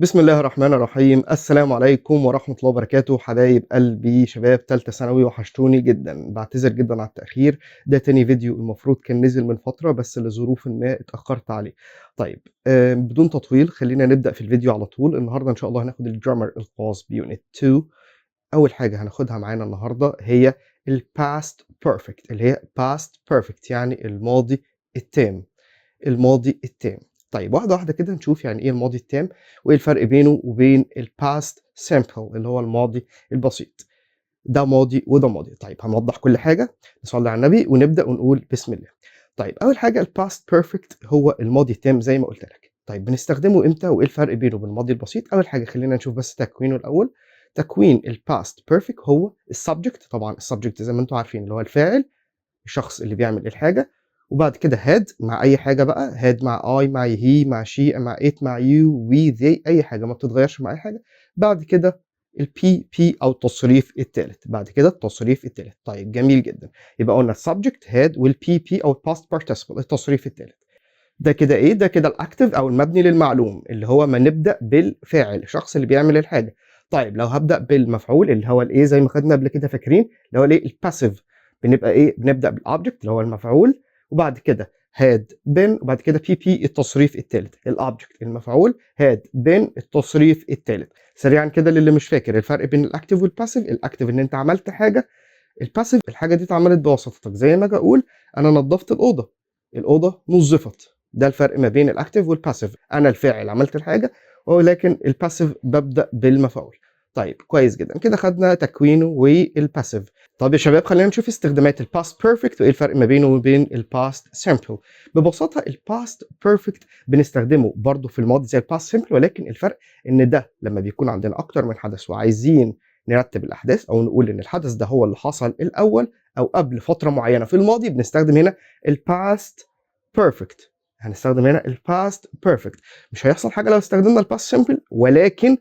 بسم الله الرحمن الرحيم. السلام عليكم ورحمة الله وبركاته. حبايب قلبي شباب تالتة ثانوي، وحشتوني جدا. بعتذر جدا على التأخير، ده تاني فيديو المفروض كان نزل من فترة بس لظروف ما اتأخرت عليه. طيب بدون تطويل خلينا نبدأ في الفيديو على طول. النهاردة إن شاء الله هناخد ال grammar الخاص ب unit 2. أول حاجة هناخدها معانا النهاردة هي ال past perfect، اللي هي past perfect يعني الماضي التام. الماضي التام. طيب واحدة واحدة كده نشوف يعني ايه الماضي التام وايه الفرق بينه وبين ال past simple اللي هو الماضي البسيط. ده ماضي وده ماضي. طيب هنوضح كل حاجة، نصلي على النبي ونبدأ ونقول بسم الله. طيب أول حاجة ال past perfect هو الماضي التام زي ما قلت لك. طيب بنستخدمه امتى وايه الفرق بينه وبين الماضي البسيط؟ أول حاجة خلينا نشوف بس تكوينه الأول. تكوين ال past perfect هو ال subject، طبعا ال subject زي ما انتم عارفين اللي هو الفاعل، الشخص اللي بيعمل الحاجة، وبعد كده had مع اي حاجة بقى، had مع I مع he مع she مع it مع you we they، اي حاجة ما بتتغيرش مع اي حاجه. بعد كده ال PP او التصريف الثالث، بعد كده التصريف الثالث. طيب جميل جدا، يبقى قلنا ال subject had وال PP او ال past participle التصريف الثالث. ده كده ايه؟ ده كده ال active او المبني للمعلوم اللي هو ما نبدا بالفاعل، الشخص اللي بيعمل الحاجه. طيب لو هبدا بالمفعول اللي هو الايه زي ما خدنا قبل كده، فاكرين اللي هو الايه؟ ال passive. بنبقى ايه؟ بنبدا بال object اللي هو المفعول، وبعد كده had been، وبعد كده PP التصريف الثالث. ال object المفعول had been التصريف الثالث. سريعا كده للي مش فاكر الفرق بين ال active وال passive: ال active ان انت عملت حاجه، ال passive الحاجة دي اتعملت بواسطتك. زي ما اجي اقول انا نظفت الاوضه، الاوضة نظفت. ده الفرق ما بين ال active وال passive، انا الفاعل عملت الحاجه، ولكن ال passive ببدا بالمفعول. طيب كويس جدا، كده خدنا تكوينه وال passive. طب يا شباب خلينا نشوف استخدامات ال past perfect وايه الفرق ما بينه وبين ال past simple. ببساطة ال past perfect بنستخدمه برضو في الماضي زي ال past simple، ولكن الفرق ان ده لما بيكون عندنا اكتر من حدث وعايزين نرتب الاحداث او نقول ان الحدث ده هو اللي حصل الاول او قبل فترة معينة في الماضي، بنستخدم هنا ال past perfect. هنستخدم هنا ال past perfect. مش هيحصل حاجة لو استخدمنا ال past simple، ولكن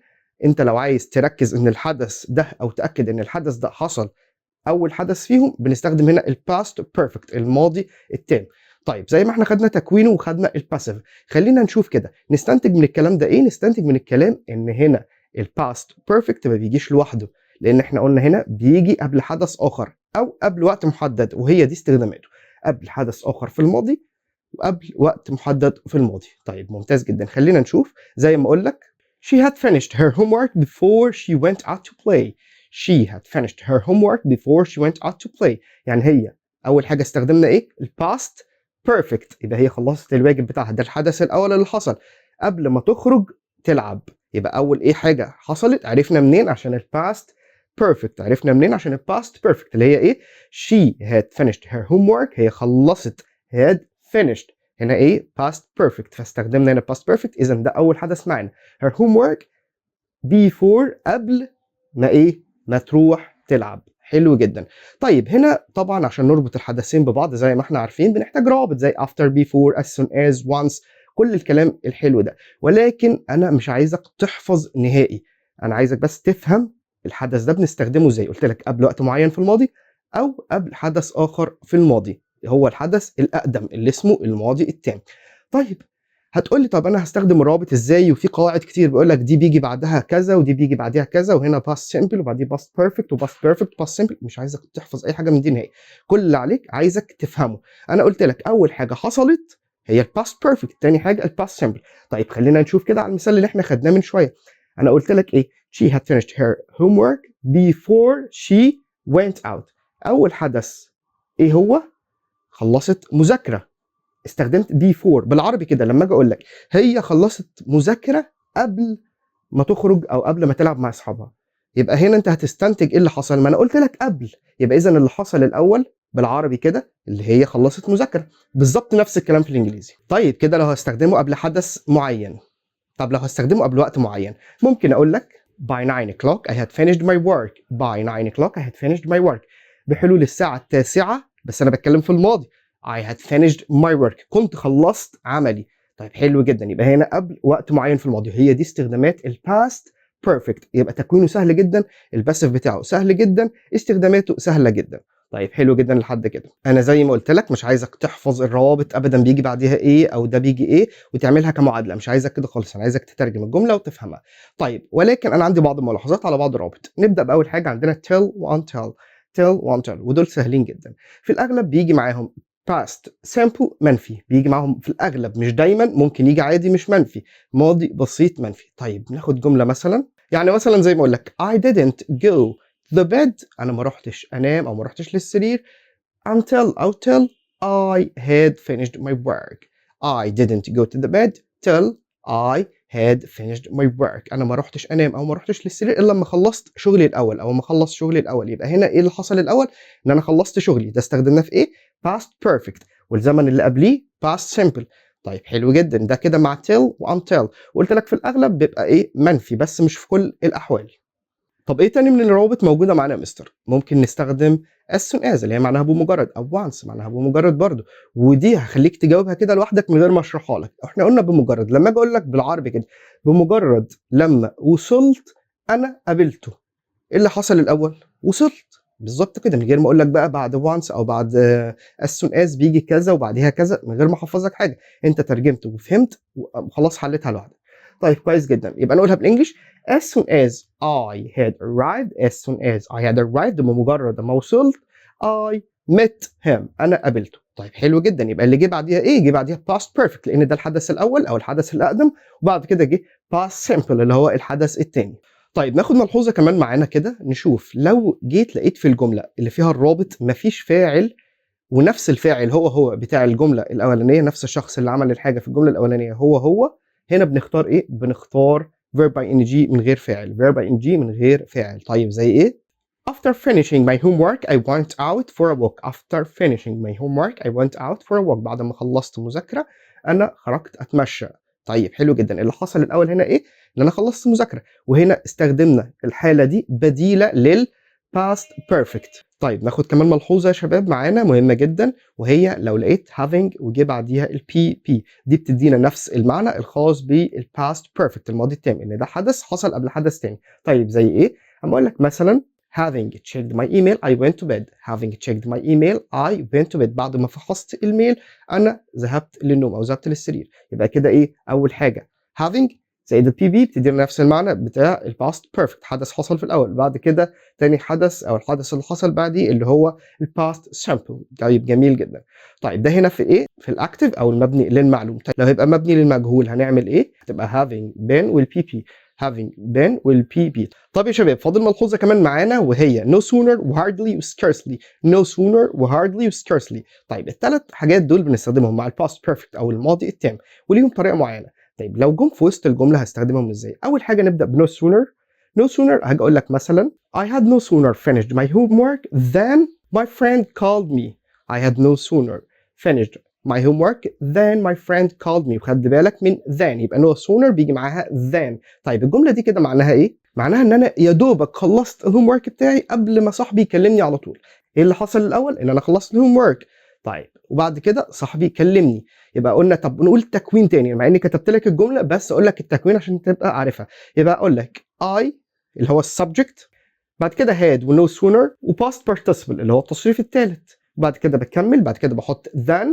انت لو عايز تركز ان الحدث ده او تاكد ان الحدث ده حصل اول حدث فيهم، بنستخدم هنا ال past perfect الماضي التام. طيب زي ما احنا خدنا تكوينه وخدنا ال passive، خلينا نشوف كده نستنتج من الكلام ده ايه. نستنتج من الكلام ان هنا ال past perfect ما بيجيش لوحده، لان احنا قلنا هنا بيجي قبل حدث اخر او قبل وقت محدد، وهي دي استخداماته، قبل حدث اخر في الماضي وقبل وقت محدد في الماضي. طيب ممتاز جدا، خلينا نشوف. زي ما اقول لك she had finished her homework before she went out to play. she had finished her homework before she went out to play. يعني هي اول حاجة استخدمنا ايه؟ ال past perfect. يبقى هي خلصت الواجب بتاعها، ده الحدث الاول اللي حصل قبل ما تخرج تلعب. يبقى اول ايه حاجة حصلت؟ عرفنا منين؟ عشان ال past perfect. عرفنا منين؟ عشان ال past perfect اللي هي ايه؟ she had finished her homework، هي خلصت، had finished هنا ايه؟ past perfect، فاستخدمنا هنا past perfect. اذا ده اول حدث معانا، her homework before قبل ما ايه؟ ما تروح تلعب. حلو جدا. طيب هنا طبعا عشان نربط الحدثين ببعض زي ما احنا عارفين بنحتاج روابط زي after، before، as soon as، once، كل الكلام الحلو ده. ولكن انا مش عايزك تحفظ نهائي، انا عايزك بس تفهم الحدث ده بنستخدمه ازاي. قلت لك قبل وقت معين في الماضي او قبل حدث اخر في الماضي، هو الحدث الاقدم اللي اسمه الماضي التام. طيب هتقول لي طب انا هستخدم الروابط ازاي؟ وفي قواعد كتير بيقول لك دي بيجي بعدها كذا ودي بيجي بعديها كذا، وهنا past simple وبعديه past perfect و past perfect past simple. مش عايزك تحفظ اي حاجة من دي نهائي، كل اللي عليك عايزك تفهمه. انا قلت لك اول حاجة حصلت هي ال past perfect، تاني حاجة ال past simple. طيب خلينا نشوف كده على المثال اللي احنا خدناه من شويه. انا قلت لك ايه؟ she had finished her homework before she went out. اول حدث ايه هو؟ خلصت مذاكره، استخدمت before. بالعربي كده لما اجي اقول لك هي خلصت مذاكرة قبل ما تخرج او قبل ما تلعب مع اصحابها، يبقى هنا انت هتستنتج ايه اللي حصل؟ ما انا قلت لك قبل، يبقى اذا اللي حصل الاول بالعربي كده اللي هي خلصت مذاكره. بالظبط نفس الكلام في الانجليزي. طيب كده لو هستخدمه قبل حدث معين، طب لو هستخدمه قبل وقت معين ممكن اقول لك by 9 o'clock I had finished my work. by 9 o'clock I had finished my work. بحلول الساعة 9، بس أنا بتكلم في الماضي، I had finished my work، كنت خلصت عملي. طيب حلو جدا، يبقى هنا قبل وقت معين في الماضي. هي دي استخدامات ال past perfect. يبقى تكوينه سهل جدا، ال passive بتاعه سهل جدا، استخداماته سهلة جدا. طيب حلو جدا لحد كده. انا زي ما قلت لك مش عايزك تحفظ الروابط ابدا، بيجي بعديها ايه او ده بيجي ايه وتعملها كمعادله، مش عايزك كده خالص، انا عايزك تترجم الجملة وتفهمها. طيب ولكن انا عندي بعض الملاحظات على بعض الروابط. نبدا باول حاجة عندنا till و until. till و until ودول سهلين جدا، في الاغلب بيجي معاهم past simple منفي، بيجي معاهم في الاغلب مش دايما، ممكن يجي عادي مش منفي، ماضي بسيط منفي. طيب ناخد جملة مثلا، يعني مثلا زي ما اقول لك I didn't go to the bed، انا ما رحتش انام او ما رحتش للسرير until او till I had finished my work. I didn't go to the bed till I had finished my work. انا ما رحتش انام او ما رحتش للسرير الا لما خلصت شغلي الاول او ما خلصت شغلي الاول. يبقى هنا ايه اللي حصل الاول؟ ان انا خلصت شغلي. ده استخدمناه في ايه؟ past perfect، والزمن اللي قبليه past simple. طيب حلو جدا، ده كده مع till و until، وقلت لك في الاغلب بيبقى ايه؟ منفي، بس مش في كل الاحوال. طب ايه تاني من الروابط موجودة معانا يا مستر؟ ممكن نستخدم as soon as اللي هي معناها بمجرد، او once معناها بمجرد برضو، ودي هخليك تجاوبها كده لوحدك من غير ما اشرحها لك. احنا قلنا بمجرد، لما اجي اقول لك بالعربي كده بمجرد لما وصلت انا قابلته، ايه اللي حصل الاول؟ وصلت، بالظبط كده، من غير ما اقول لك بقى بعد once او بعد as soon as بيجي كذا وبعديها كذا، من غير ما احفظك حاجه، انت ترجمت وفهمت وخلاص حليتها لوحدك. طيب كويس جدا، يبقى نقولها بال English as soon as I had arrived. as soon as I had arrived، بمجرد ما وصلت I met him، انا قابلته. طيب حلو جدا، يبقى اللي جه بعديها ايه؟ جه بعديها past perfect لان ده الحدث الاول او الحدث الاقدم، وبعد كده جه past simple اللي هو الحدث الثاني. طيب ناخد ملحوظة كمان معانا كده، نشوف لو جيت لقيت في الجملة اللي فيها الرابط مفيش فاعل، ونفس الفاعل هو هو بتاع الجملة الاولانيه، نفس الشخص اللي عمل الحاجة في الجملة الاولانية هو هو، هنا بنختار ايه؟ بنختار verb ing من غير فاعل، verb ing من غير فاعل. طيب زي ايه؟ After finishing my homework I went out for a walk. After finishing my homework I went out for a walk. بعد ما خلصت مذاكرة أنا خرجت أتمشى. طيب حلو جدا، اللي حصل الأول هنا إيه؟ إن أنا خلصت مذاكرة، وهنا استخدمنا الحالة دي بديلة لل past perfect. طيب ناخد كمان ملحوظة يا شباب معانا مهمة جدا، وهي لو لقيت having وجه بعديها ال PP، دي بتدينا نفس المعنى الخاص بال past perfect الماضي التام، إن ده حدث حصل قبل حدث تاني. طيب زي إيه؟ أما أقول لك مثلا having checked my email I went to bed. having checked my email I went to bed. بعد ما فحصت ال mail أنا ذهبت للنوم أو ذهبت للسرير. يبقى كده إيه؟ أول حاجة having زائد ال PP بتدينا نفس المعنى بتاع ال past perfect، حدث حصل في الاول، بعد كده تاني حدث او الحدث اللي حصل بعديه اللي هو ال past simple. طيب جميل جدا. طيب ده هنا في ايه؟ في ال active او المبني للمعلوم. طيب لو هيبقى مبني للمجهول هنعمل ايه؟ هتبقى having been وال PP، having been وال PP. طب يا شباب فاضل ملحوظة كمان معانا، وهي no sooner و hardly و scarcely. no sooner و hardly و scarcely. طيب الثلاث حاجات دول بنستخدمهم مع ال past perfect او الماضي التام، وليهم طريقه معينة. طيب لو جم في وسط الجملة هستخدمهم ازاي؟ اول حاجة نبدا ب no sooner. no sooner هاجي اقول لك مثلا I had no sooner finished my homework than my friend called me. I had no sooner finished my homework than my friend called me. وخد بالك من than، يبقى no sooner بيجي معاها than. طيب الجملة دي كده معناها ايه؟ معناها ان انا يا دوبك خلصت ال homework بتاعي قبل ما صاحبي يكلمني على طول. ايه اللي حصل الاول؟ ان انا خلصت ال homework. طيب وبعد كده صاحبي كلمني. يبقى قلنا طب نقول التكوين تاني، مع اني كتبت لك الجملة بس اقول لك التكوين عشان تبقى عارفها. يبقى اقول لك I اللي هو ال subject، بعد كده had و no sooner و past participle اللي هو التصريف الثالث، بعد كده بكمل، بعد كده بحط than،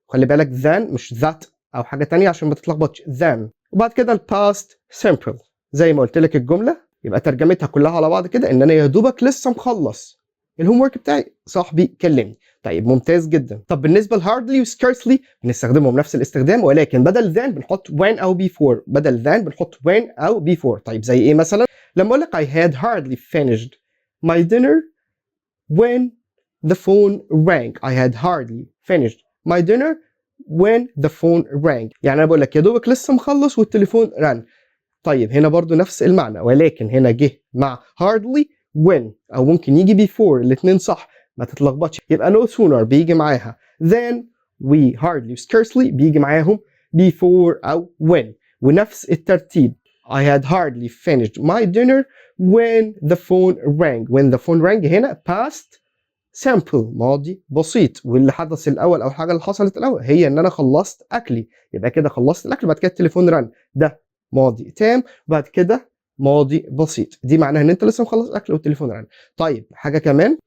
خلي بالك than مش that او حاجة تانية عشان ما تتلخبطش، than، وبعد كده ال past simple زي ما قلت لك الجمله. يبقى ترجمتها كلها على بعض كده ان انا يا دوبك لسه مخلص ال homework بتاعي صاحبي كلمني. طيب ممتاز جدا. طب بالنسبة ل hardly و scarcely بنستخدمهم نفس الاستخدام، ولكن بدل than بنحط when او before. بدل than بنحط when او before. طيب زي ايه مثلا؟ لما اقول لك I had hardly finished my dinner when the phone rang. I had hardly finished my dinner when the phone rang. يعني انا بقول لك يا دوبك لسه مخلص والتليفون رن. طيب هنا برضو نفس المعنى، ولكن هنا جه مع hardly when او ممكن يجي before، الاثنين صح ما تتلخبطش. يبقى no sooner بيجي معاها than و hardly scarcely بيجي معاهم before او when، ونفس الترتيب. I had hardly finished my dinner when the phone rang. when the phone rang هنا past simple ماضي بسيط، واللي حدث الاول او الحاجة اللي حصلت الاول هي ان انا خلصت اكلي. يبقى كده خلصت الاكل بعد كده التليفون رن، ده ماضي تام بعد كده ماضي بسيط، دي معناها ان انت لسه مخلص اكل والتليفون رن. طيب حاجة كمان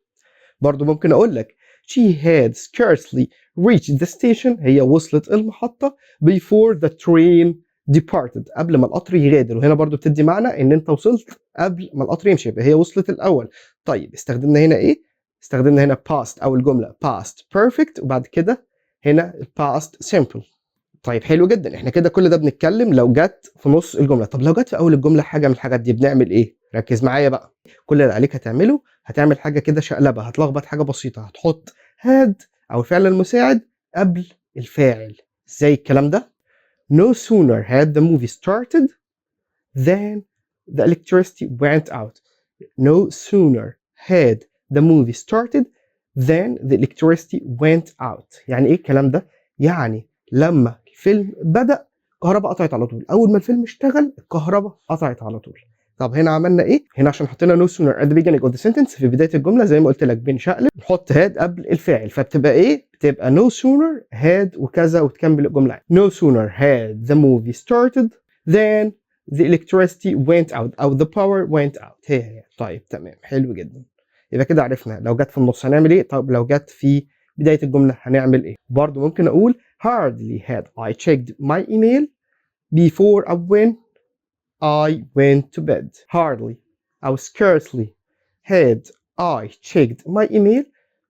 برضو ممكن اقول لك she had scarcely reached the station، هي وصلت المحطة، before the train departed، قبل ما القطر يغادر. وهنا برضو بتدي معنى ان انت وصلت قبل ما القطر يمشي، يبقى هي وصلت الاول. طيب استخدمنا هنا ايه؟ استخدمنا هنا past، او الجملة past perfect، وبعد كده هنا past simple. طيب حلو جدا، احنا كده كل ده بنتكلم لو جت في نص الجمله. طب لو جت في اول الجملة حاجة من الحاجات دي بنعمل ايه؟ ركز معايا بقى. كل اللي عليك هتعمله، هتعمل حاجة كده شقلبه، هتلخبط حاجة بسيطه، هتحط had او الفعل المساعد قبل الفاعل. ازاي الكلام ده؟ no sooner had the movie started than the electricity went out. no sooner had the movie started than the electricity went out. يعني ايه الكلام ده؟ يعني لما الفيلم بدأ الكهرباء قطعت على طول. اول ما الفيلم اشتغل الكهرباء قطعت على طول. طب هنا عملنا ايه؟ هنا عشان حطينا no sooner at the beginning of the sentence في بداية الجمله، زي ما قلت لك بنشقلب، نحط had قبل الفاعل، فبتبقى ايه؟ بتبقى no sooner had وكذا وتكمل الجملة. no sooner had the movie started than the electricity went out او the power went out. هي هي. طيب تمام، حلو جدا. يبقى كده عرفنا لو جت في النص هنعمل ايه، طب لو جت في بداية الجملة هنعمل ايه. برضو ممكن اقول hardly had I checked my email before or when I went to bed. hardly أو scarcely had I checked my email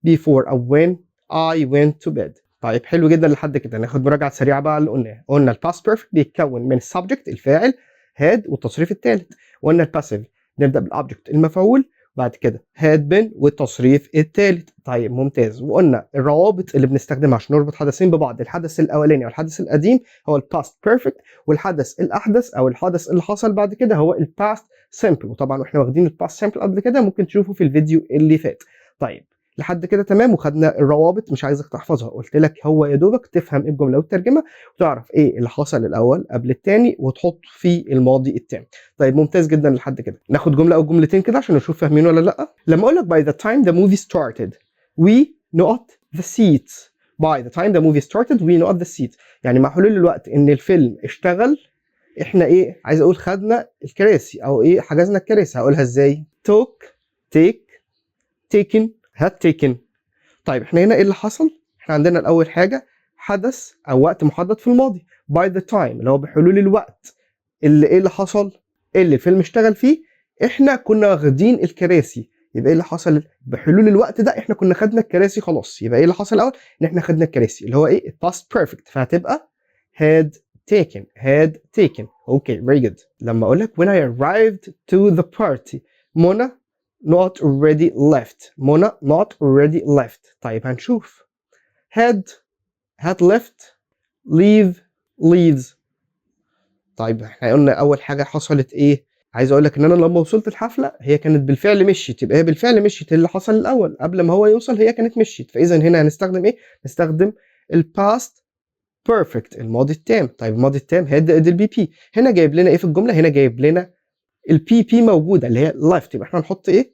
before or when I went to bed. طيب حلو جدا لحد كده. ناخد مراجعة سريعة بقى على اللي قلناه. قلنا ال past perfect بيتكون من subject الفاعل had والتصريف الثالث. وقلنا ال passive نبدأ بال object المفعول، بعد كده had been والتصريف الثالث. طيب ممتاز. وقلنا الروابط اللي بنستخدمها عشان نربط حدثين ببعض، الحدث الاولاني او الحدث القديم هو ال past perfect، والحدث الاحدث او الحدث اللي حصل بعد كده هو ال past simple. وطبعا واحنا واخدين ال past simple قبل كده، ممكن تشوفه في الفيديو اللي فات. طيب لحد كده تمام، وخدنا الروابط. مش عايزك تحفظها، قلت لك هو يا دوبك تفهم الجملة والترجمة وتعرف ايه اللي حصل الاول قبل الثاني وتحط في الماضي التام. طيب ممتاز جدا لحد كده. ناخد جملة او جملتين كده عشان نشوف فاهمين ولا لا. لما اقول لك by the time the movie started we نقط the seats. by the time the movie started we نقط the seats، يعني مع حلول الوقت ان الفيلم اشتغل احنا ايه؟ عايز اقول خدنا الكراسي او ايه؟ حجزنا الكراسي. هقولها ازاي؟ took، take، taken، had taken. طيب احنا هنا ايه اللي حصل؟ احنا عندنا الاول حاجة حدث او وقت محدد في الماضي، by the time اللي هو بحلول الوقت اللي ايه اللي حصل؟ اللي الفيلم اشتغل فيه احنا كنا واخدين الكراسي. يبقى ايه اللي حصل بحلول الوقت ده؟ احنا كنا خدنا الكراسي خلاص. يبقى ايه اللي حصل الاول؟ ان احنا خدنا الكراسي، اللي هو ايه؟ past perfect، فهتبقى had taken، had taken. okay، very good. لما اقول لك when I arrived to the party منى not already left. منى not already left. طيب هنشوف had، had left، leave، leaves. طيب احنا قلنا اول حاجة حصلت ايه؟ عايز اقول لك ان انا لما وصلت الحفلة هي كانت بالفعل مشيت، يبقى هي بالفعل مشيت. اللي حصل الاول قبل ما هو يوصل هي كانت مشيت. فاذا هنا هنستخدم ايه؟ نستخدم ال past perfect، الماضي التام. طيب الماضي التام had زائد ال PP. هنا جايب لنا ايه في الجمله؟ هنا جايب لنا ال PP موجودة اللي هي left، يبقى احنا هنحط ايه؟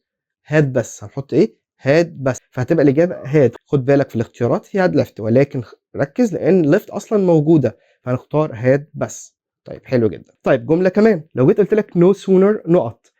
had بس. هنحط ايه؟ had بس، فهتبقى الاجابة had. خد بالك في الاختيارات هي had left، ولكن ركز لان left اصلا موجوده، فهنختار had بس. طيب حلو جدا. طيب جملة كمان، لو جيت قلت لك no sooner نقط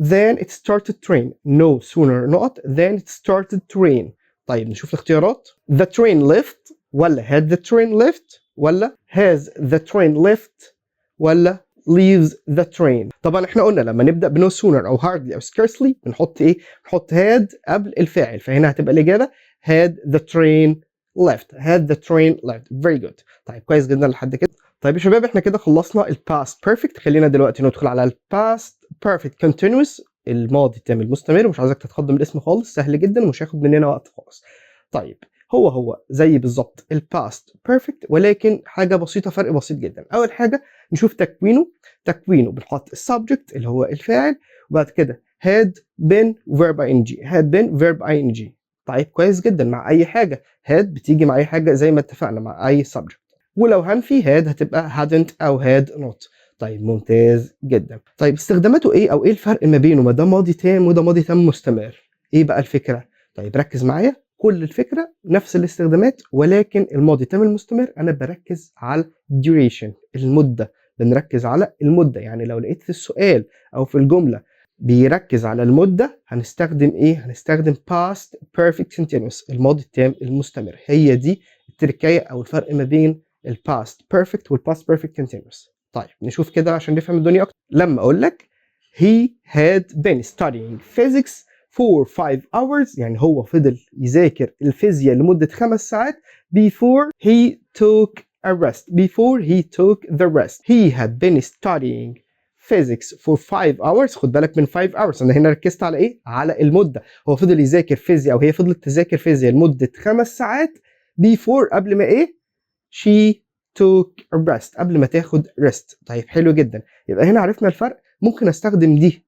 than it started to rain. no sooner نقط than it started to rain. طيب نشوف الاختيارات، the train left ولا had the train left ولا has the train left ولا leaves the train. طبعا احنا قلنا لما نبدا ب no sooner او hardly او scarcely بنحط ايه؟ بنحط had قبل الفاعل، فهنا هتبقى الاجابة had the train left، had the train left. very good. طيب كويس جدا لحد كده. طيب يا شباب، احنا كده خلصنا ال past perfect. خلينا دلوقتي ندخل على ال past perfect continuous، الماضي التام المستمر. ومش عايزك تتخض من الاسم خالص، سهل جدا ومش هياخد مننا وقت خالص. طيب هو هو زي بالظبط ال past perfect، ولكن حاجة بسيطه، فرق بسيط جدا. اول حاجة نشوف تكوينه. تكوينه بنحط ال subject اللي هو الفاعل، وبعد كده had been verb ing، had been verb ing. طيب كويس جدا، مع اي حاجة had بتيجي مع اي حاجة زي ما اتفقنا، مع اي subject. ولو هنفي had هتبقى hadn't او had not. طيب ممتاز جدا. طيب استخداماته ايه او ايه الفرق ما بينه؟ ما ده ماضي تام وده ماضي تام مستمر، ايه بقى الفكره؟ طيب ركز معايا، كل الفكرة نفس الاستخدامات، ولكن الماضي التام المستمر انا بركز على duration، المده. بنركز على المده، يعني لو لقيت في السؤال او في الجملة بيركز على المدة هنستخدم ايه؟ هنستخدم past perfect continuous، الماضي التام المستمر. هي دي التركاية او الفرق ما بين ال past perfect وال past perfect continuous. طيب نشوف كده عشان نفهم الدنيا اكتر. لما اقول لك he had been studying physics for 5 hours، يعني هو فضل يذاكر الفيزياء لمدة 5 ساعات before he took a rest، before he took the rest. he had been studying physics for 5 hours. خد بالك من 5 hours، انا هنا ركزت على ايه؟ على المده. هو فضل يذاكر فيزياء او هي فضلت تذاكر فيزياء لمدة 5 ساعات before، قبل ما ايه؟ she took a rest، قبل ما تاخد rest. طيب حلو جدا، يبقى هنا عرفنا الفرق. ممكن استخدم دي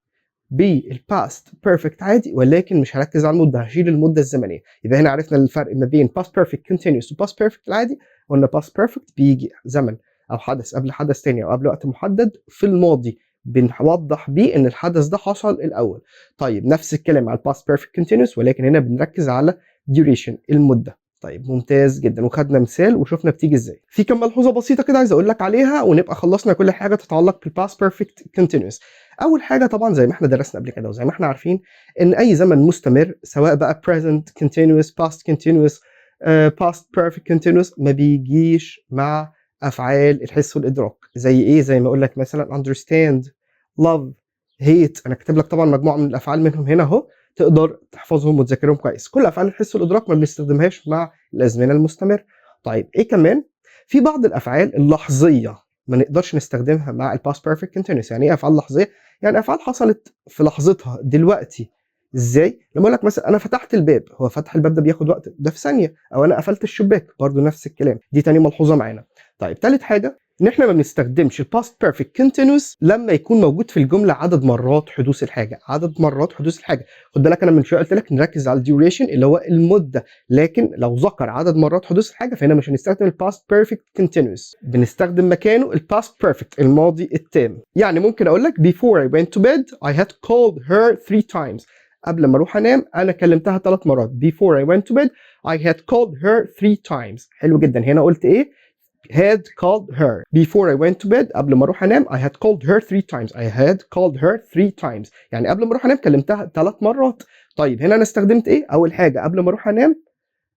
بال past perfect عادي، ولكن مش هركز على المده، هشيل المدة الزمنيه. يبقى هنا عرفنا الفرق ما بين past perfect continuous و past perfect العادي. قلنا past perfect بيجي زمن او حدث قبل حدث تاني او قبل وقت محدد في الماضي، بنوضح بيه ان الحدث ده حصل الاول. طيب نفس الكلام على ال past perfect continuous، ولكن هنا بنركز على duration، المده. طيب ممتاز جدا، وخدنا مثال وشفنا بتيجي ازاي. في كم ملحوظة بسيطة كده عايز اقول لك عليها ونبقى خلصنا كل حاجة تتعلق بال past perfect continuous. اول حاجة طبعا زي ما احنا درسنا قبل كده وزي ما احنا عارفين ان اي زمن مستمر، سواء بقى present continuous، past continuous، past perfect continuous، ما بيجيش مع افعال الحس والادراك. زي ايه؟ زي ما اقول لك مثلا understand، love، hate. انا كاتب لك طبعا مجموعة من الافعال منهم هنا اهو، تقدر تحفظهم وتذاكرهم كويس. كل افعال الحس والادراك ما بنستخدمهاش مع الازمنة المستمره. طيب ايه كمان؟ في بعض الافعال اللحظيه ما نقدرش نستخدمها مع ال past perfect continuous. يعني ايه افعال لحظيه؟ يعني افعال حصلت في لحظتها دلوقتي. ازاي؟ لما اقول لك مثلا انا فتحت الباب، هو فتح الباب ده بياخد وقت؟ ده في ثانيه. او انا قفلت الشباك، برضو نفس الكلام. دي تاني ملحوظة معانا. طيب تالت حاجه، ان احنا ما بنستخدمش ال past perfect continuous لما يكون موجود في الجملة عدد مرات حدوث الحاجه. عدد مرات حدوث الحاجه، خد بالك انا من شوية قلت لك نركز على ال duration اللي هو المده، لكن لو ذكر عدد مرات حدوث الحاجة فهنا مش هنستخدم ال past perfect continuous، بنستخدم مكانه ال past perfect، الماضي التام. يعني ممكن اقول لك before I went to bed I had called her three times. قبل ما اروح انام انا كلمتها 3 مرات. before I went to bed I had called her three times. حلو جدا، هنا قلت ايه؟ had called her. before I went to bed، قبل ما اروح انام، I had called her three times. I had called her three times، يعني قبل ما اروح انام كلمتها 3 مرات. طيب هنا انا استخدمت ايه؟ اول حاجة قبل ما اروح انام،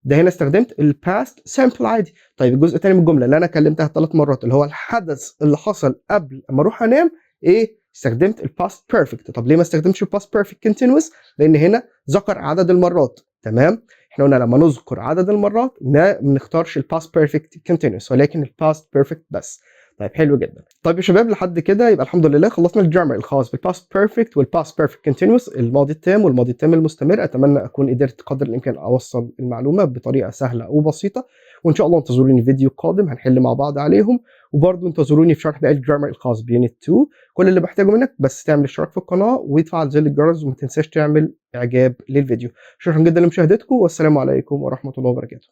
ده هنا استخدمت ال past simple عادي. طيب الجزء الثاني من الجملة اللي انا كلمتها 3 مرات، اللي هو الحدث اللي حصل قبل ما اروح انام، ايه؟ استخدمت ال past perfect. طب ليه ما استخدمتش ال past perfect continuous؟ لان هنا ذكر عدد المرات. تمام، احنا قلنا لما نذكر عدد المرات ما بنختارش ال past perfect continuous ولكن ال past perfect بس. طيب حلو جدا. طيب يا شباب، لحد كده يبقى الحمد لله خلصنا ال grammar الخاص بال past perfect وال past perfect continuous، الماضي التام والماضي التام المستمر. اتمنى اكون قدرت قدر الامكان اوصل المعلومة بطريقة سهلة وبسيطه، وان شاء الله انتظروني في فيديو قادم هنحل مع بعض عليهم، وبرضه انتظروني في شرح باقي ال grammar الخاص ب unit 2. كل اللي بحتاجه منك بس تعمل اشتراك في القناة وتفعل زر الجرس، وما تنساش تعمل اعجاب للفيديو. شكرا جدا لمشاهدتكم، والسلام عليكم ورحمة الله وبركاته.